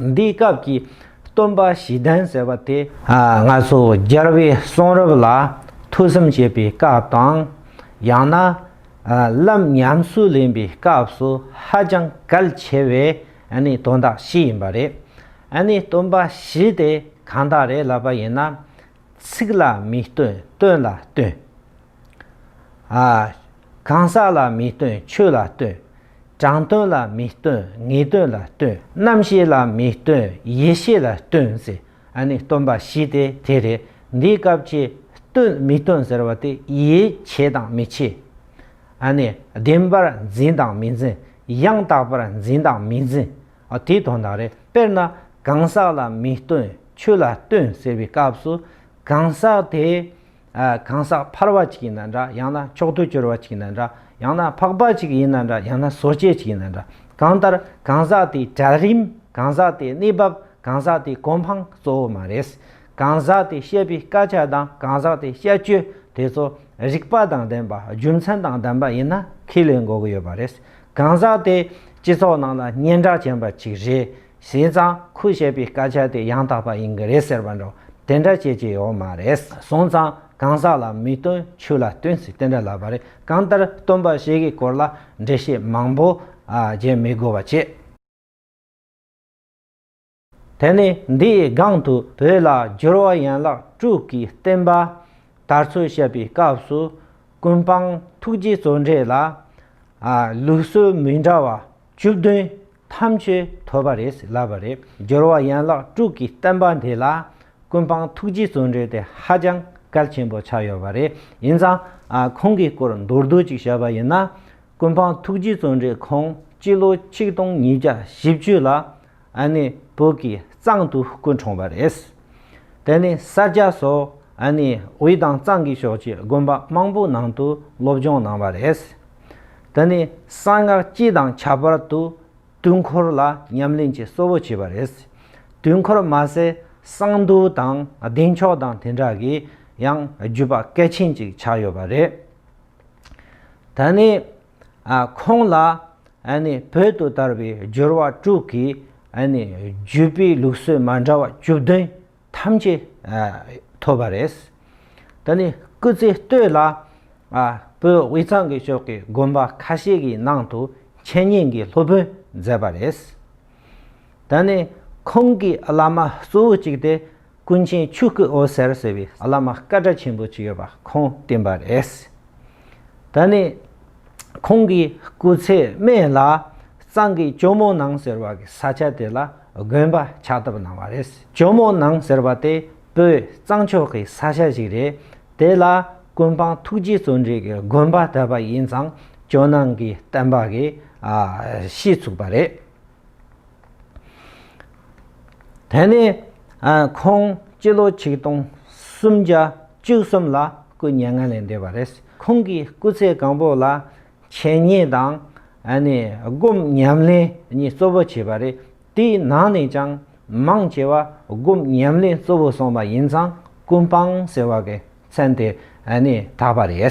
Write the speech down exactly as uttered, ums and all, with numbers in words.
འདིའི་སྐབས་ཀྱི་སྟོན་པ་བཞི་ལྡན་ཟེར་བ་དེ། ཨ། ང་ཚོ་རྒྱལ་བའི་གསུང་རབ་ལ་ཐོས་བསམ་བྱེད་པའི་སྐབས་དང་། ཡང་ན། ཨ། ལམ་ཉམས་སུ་ལེན་པའི་སྐབས་སུ་ཧ་ཅང་གལ་ཆེ་བའི། ཨ་ནི་དོན་དག་བཞི་ཡིན་པ་རེད། ཨ་ནི་སྟོན་པ་བཞི་དེ་གང་དག་རེད་ལབ་པ་ཡིན་ན། ཚིག་ལ་མི་རྟོན་དོན་ལ་རྟོན། ཨ། གང་ཟག་ལ་མི་རྟོན་ཆོས་ལ་རྟོན། དྲང་དོན་ལ་མི་རྟོན་ངེས་དོན་ལ་རྟོན། རྣམ་ཤེས་ལ་མི་རྟོན་ཡེ་ཤེས་ལ་རྟོན་ཟེར། ཨ་ནི་སྟོན་པ་བཞི་དེ་དེ་རེད། འདིའི་སྐབས་ཀྱི་རྟོན་མི་རྟོན་ཟེར་བ་དེ་ཡིད་ཆེས་དང་མི་ཆེས། ཨ་ནི་བདེན་པར་འཛིན་དང་མི་འཛིན། ཡང་དག་པར་འཛིན་དང་མི་འཛིན། ཨ། དེའི་དོན་དག་རེད། དཔེར་ན་གང་ཟག་ལ་མི་རྟོན་ཆོས་ལ་རྟོན་ཟེར་བའི་སྐབས་སུ། གང་ཟག་དེ། ཨ། གང་ཟག་ཕལ་བ་ཅིག་ཡིན་ན་འདྲ། ཡང་ན་མཆོག་ཏུ་གྱུར་པ་ཅིག་ཡིན་ན་འདྲ། ཡང་ན་འཕགས་པ་ཅིག་ཡིན་ན་འདྲ། ཡང་ན་སོ་སྐྱེ་ཅིག་ཡིན་ན་འདྲ། གང་ལྟར་གང་ཟག་དེའི་གྲལ་རིམ། གང་ཟག་དེའི་གནས་བབ། གང་ཟག་དེའི་གོ་འཕང་གཙོ་བོ་མ་རེད། གང་ཟག་དེས་བཤད་པའི་སྐད་ཆ་དང་གང་ཟག་དེས་བཤད་སྤྱོད་དེ་ཚོ་རིགས་པ་དང་ལྡན་པ། རྒྱུ་མཚན་དང་ལྡན་པ་ཡིན་ན་ཁས་ལེན་དགོས་ཀྱི་ཡོད་པ་རེད། གང་ཟག་དེ་སྤྱི་ཚོགས་ནང་ལ་སྙན་གྲགས་ཅན་པ་ཅིག་རེད། བྱས་ཙང་ཁོས་བཤད་པའི་སྐད་ཆ་དེ་ཡང་དག་པ་ཡིན་གྱི་རེད་ཟེར་བ་འདྲ་དེ་འདྲ་བྱེད་ཀྱི་ཡོད་མ་རེད། སོང་ཙང་གང་ཟག་ལ་མི་རྟོན་ཆོས་ལ་རྟོན་ཟེར་དེ་འདྲ་ལབ་པ་རེད། གང་ལྟར་སྟོན་པ་བཞི་གི་སྐོར་ལ་འགྲེལ་བཤད་མང་པོ། ཨ། བྱེད་མི་དགོས་པ་བྱས། དེ་ནས་འདིའི་སྒང་དུ་བོད་ལ་སྦྱོར་བ་ཡན་ལག་དྲུག་གི་བསྟན་པ་དར་སྲོལ་བཤད་པའི་སྐབས་སུ། ཀུན་སྤངས་ཐུགས་རྗེ་བརྩོན་འགྲུས་ལ། ཨ། ལུགས་སྲོལ་མི་འདྲ་བ་བཅུ་བདུན་ཐམས་ཅད་ཐོབ་པ་རེད་ལབ་པ་རེད། སྦྱོར་བ་ཡན་ལག་དྲུག་གི་བསྟན་པ་འདི་ལ་ཀུན་སྤངས་ཐུགས་རྗེ་བརྩོན་འགྲུས་དེ་ཧ་ཅང་གལ་ཆེན་པོ་ཆགས་ཡོད་པ་རེད། ཡིན་ཙང་། ཨ། ཁོང་གི་སྐོར་མདོར་བསྡུས་ཅིག་བཤད་པ་ཡིན་ན། ཀུན་སྤངས་ཐུགས་རྗེ་བརྩོན་འགྲུས་ཁོང་སྤྱི་ལོ་ཆིག་སྟོང་ཉིས་བརྒྱ་བཞི་བཅུ་ལ། ཨ་ནི་བོད་ཀྱི་གཙང་དུ་སྐུ་འཁྲུངས་པ་རེད། དེ་ནས་ས་སྐྱ་སོགས། ཨ་ནི་དབུས་དང་གཙང་གི་ཕྱོགས་ཀྱི་དགོན་པ་མང་པོའི་ནང་དུ་སློབ་སྦྱོང་གནང་བ་རེད། དེ་ནས་གསང་སྔགས་སྤྱི་དང་ཁྱད་པར་དུ་དུས་འཁོར་ལ་ཉམས་ལེན་གྱི་གཙོ་བོ་བྱས་པ་རེད། དུས་འཁོར་མ་ཟད་གསང་འདུས་དང་བདེ་མཆོག་དང་དེ་འདྲ་གི་ཡང་བརྒྱུད་པ་གལ་ཆེན་ཅིག་ཆགས་ཡོད་པ་རེད། ད་ནི། ཨ། ཁོང་ལ། ཨ་ནི་བོད་དུ་དར་བའི་སྦྱོར་བ་དྲུག་གི། ཨ་ནི་བརྒྱུད་པའི་ལུགས་སྲོལ་མ་འདྲ་བ་བཅུ་བདུན་ཐམས་ཅད། ཨ། ཐོབ་པ་རེད། ད་ནི་སྐུ་ཚེ་སྟོད་ལ། ཨ། བོད་དབུས་གཙང་གི་ཕྱོགས་ཀྱི་དགོན་པ་ཁ་ཤས་ཀྱི་ནང་དུ་འཆད་ཉན་གྱི་སློབ་དཔོན་མཛད་པ་རེད། ད་ནི་ཁོང་གི་བླ་མ་གཙོ་བོ་གཅིག་དེ་ཀུན་མཁྱེན་ཆོས་སྐུ་འོད་ཟེར་ཟེར་བའི་བླ་མ་སྐད་གྲགས་ཆེན་པོ་ཅིག་ཡོད་པ་ཁོང་བསྟེན་པ་རེད། ད་ནི་ཁོང་གི་སྐུ་ཚེ་སྨད་ལ་གཙང་གི་ཇོ་མོ་ནང་ཟེར་བ་གི་ས་ཆ་དེ་ལ་དགོན་པ་ཕྱག་བཏབ་གནང་བ་རེད། ཇོ་མོ་ནང་ཟེར་བ་དེ་བོད་གཙང་ཕྱོགས་ཀྱི་ས་ཆ་ཞིག་རེད། དེ་ལ་ཀུན་སྤངས་ཐུགས་རྗེ་བརྩོན་འགྲུས་ཀྱི་དགོན་པ་བཏབ་པ་ཡིན་ཙང་ཇོ་ནང་གི་བསྟན་པ་གི། ཨ། གཞི་ཚུགས་པ་རེད། དེ་ནས། ཨ། ཁོང་སྤྱི་ལོ་ཆིག་སྟོང་སུམ་བརྒྱ་བཅུ་གསུམ་ལ་སྐུ་མྱ་ངན་ལས་འདས་པ་རེད། ཁོང་གིས་སྐུ་ཚེ་གང་པོ་ལ་འཆད་ཉན་དང་། ཨ་ནི་སྒོམ་ཉམས་ལེན་གཉིས་གཙོ་བོ་བྱས་པ་རེད། དེའི་ནང་ནས་ཀྱང་མང་ཆེ་བ་སྒོམ་ཉམས་ལེན་གཙོ་བོ་བཟུང་བ་ཡིན་ཙང་ཀུན་སྤངས་ཟེར་བ་གི་མཚན་དེ། ཨ་ནི་བཏགས་པ་རེད།